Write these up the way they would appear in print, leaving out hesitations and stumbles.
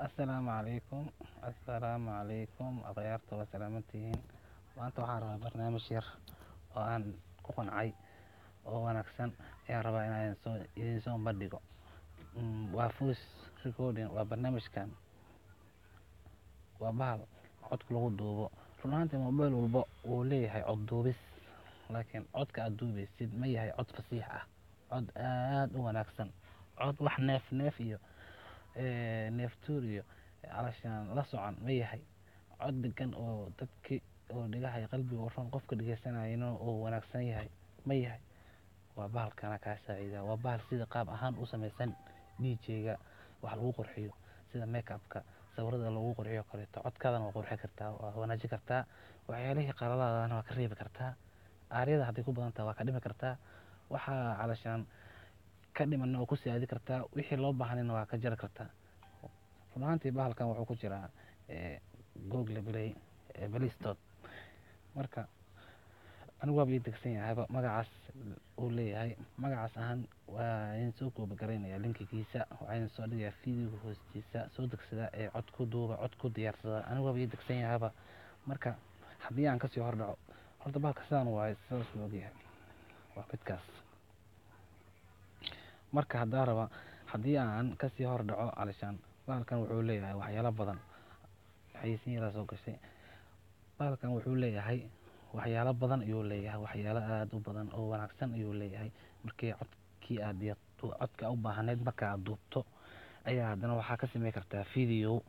Assalaamu calaykum, assalaamu calaykum. Akhyaarta, waa salaamantihiin. Maanta waxaan rabaa barnaamij yar oo aan ku qancay oo wanaagsan ayaan rabaa inaan soo idin soo bandhigo. Waa voice recording. Waa barnaamijkan, waa bahal codka lagu duubo. Run ahaantii, mobile walba wuu leeyahay cod duubis, laakiin codka aad duubeysid ma yahay cod fasiix ah, cod aad u wanaagsan, cod wax neef neef iyo neef tuur iyo calashaan la socon ma yahay, cod degan oo dadki oo dhegaha iyo qalbiga u roon, qofka dhegeysanayana uu wanaagsan yahay ma yahay? Waa bahalkana kaa saacida. Waa bahal sida qaab ahaan u sameysan DJ-ga wax lagu qurxiyo, sida make-up-ka sawirada lagu qurxiyo kaleeto. Codkaadana waa qurxi kartaa, waa wanaajin kartaa, waxyaalihii qaladaadana waa ka reebi kartaa, aaryada hadday ku badan tahay waa ka dhimi kartaa, waxaa calashaan ka dhimanna waa ku siyaadi kartaa, wixii loo baahanayna waa ka jari kartaa. Run ahaantii, bahalkan wuxuu ku jiraa Google Play Store. Marka anigu waaba ii degsan yahayba. Magacaas uu leeyahay, magacaas ahaan waa idin soo copy garaynaya linkigiisa, waxaa idin soo dhigayaa videoga hoostiisa. Soo degsada ee cod ku duuba, cod ku diyaarsada. Anigu waaba ii degsan yahayba. Marka haddii aan kasii hordhaco, horta bahalka sidaan waaye, sidaas uu ogyahay, waa midkaas. Marka haddaa raba, haddii aan kasii hordhaco, calashaan bahalkan wuxuu leeyahay waxyaalo badan. Xayeysiin yaraa soo gashay. Bahalkan wuxuu leeyahay waxyaalo badan ayuu leeyahay, waxyaalo aada u badan oo wanaagsan ayuu leeyahay. Markii codkii aad codka u baahneyd marka aad duubto ayaa haddana waxaa ka samey kartaa video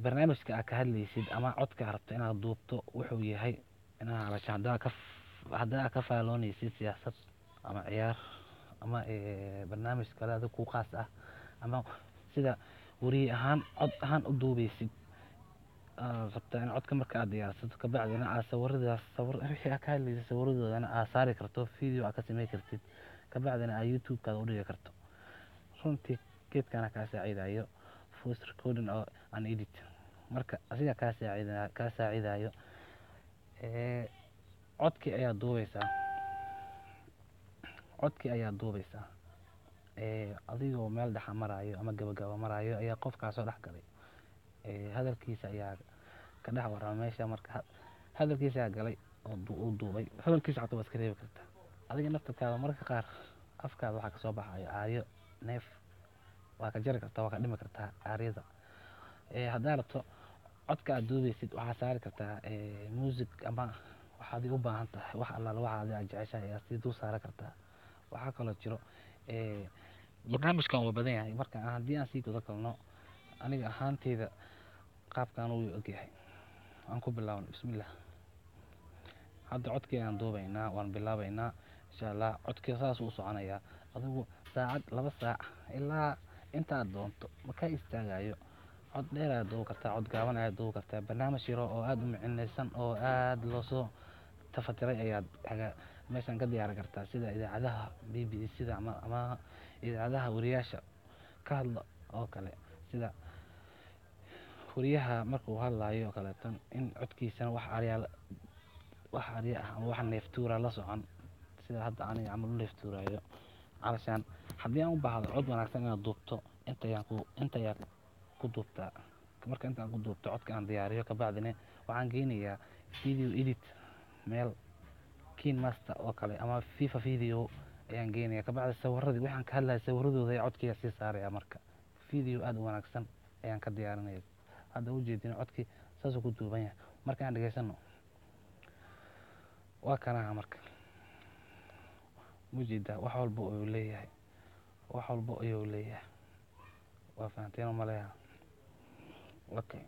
barnaamijka aad ka hadlaysid ama codka aad rabto inaad duubto wuxuu yahay. Inaad calashaan haddaa ka faalooneysid siyaasad ama ciyaar ama barnaamij kale adiga kuu qaas ah, ama sida weriye ahaan cod ahaan u duubeysid, aad rabtaa in codka marka aad diyaarsato, kabacdina aad sawiradaas, sawir wixii aad ka hadlaysay sawiradoodana aad saari karto, video aad ka samey kartid, kabacdina aad YouTube-kaada u dhigi karto. Runtii geedkana kaa saacidayo, voice recording oo and edit. Marka asiga kaa saacidayo. Codkii ayaa duubeysaa, codkii ayaa duubeysaa adigoo meel dhexa marayo ama gabagaba marayo ayaa qofkaa soo dhex galay, hadalkiisa ayaa ka dhex warramay meesha. Marka hadalkiisa ayaa galay oo uu duubay hadalkiisa, xataa waa iska reebi kartaa. Adiga naftarkaada mararka qaar afkaada waxaa kasoo baxayo caaryo, neef, waa ka jari kartaa, waa ka dhimi kartaa caaryada. Haddaa rabto, codka aad duubeysid waxaa saari kartaa music ama waxaad u baahan tahay, wax allaala waxa adiga aad jeceshahay ayaa sii dul saaran kartaa. Waxaa kaloo jiro barnaamijkan waa badan yahay. Marka haddii aan sii guda galno, aniga ahaanteyda qaabkan uu ogyahay aan ku bilaabno. Bismillah. Hadda codkii ayaan duubaynaa, waan bilaabaynaa insha Allah. Codkii saas uu soconayaa, adigu saacad, 2 saac, ilaa intaad doonto ma ka istaagayo. Cod dheer ayaad duubi kartaa, cod gaaban ayaad duubi kartaa. Barnaamij yaro oo aada u micinaysan oo aada loosoo tafatiray ayaad meeshan ka diyaari kartaa, sida idaacadaha BBC da ama idaacadaha wariyaasha ka hadla oo kale, sida wariyaha markuu hadlayo oo kaleeto, in codkiisana wax aryaal, wax arya ah ama wax neeftuura la socon, sida hadda aniga camal u neeftuurayo. Calashaan haddii aan u baahdo cod wanaagsan inaad duubto, inta ayaan ku duubtaa. Marka intaan ku duubto codka aan diyaariyo, kabacdina waxaan geynayaa video edit meel KineMaster oo kale ama Viva Video ayaan geynaya. Kabacdi sawiradii waxaan ka hadlaya sawiradooda ayaa codkii sii saaraya. Marka video aada u wanaagsan ayaan ka diyaarinaya. Hadda ujeedin, codkii saasuu ku duuban yahay. Marka aan dhegeysano, waa kanaha. Marka mujeedaa, wax walba ayuu leeyahay, wax walba ayuu leeyahay. Waa fahanteen oo maleeya? Okay.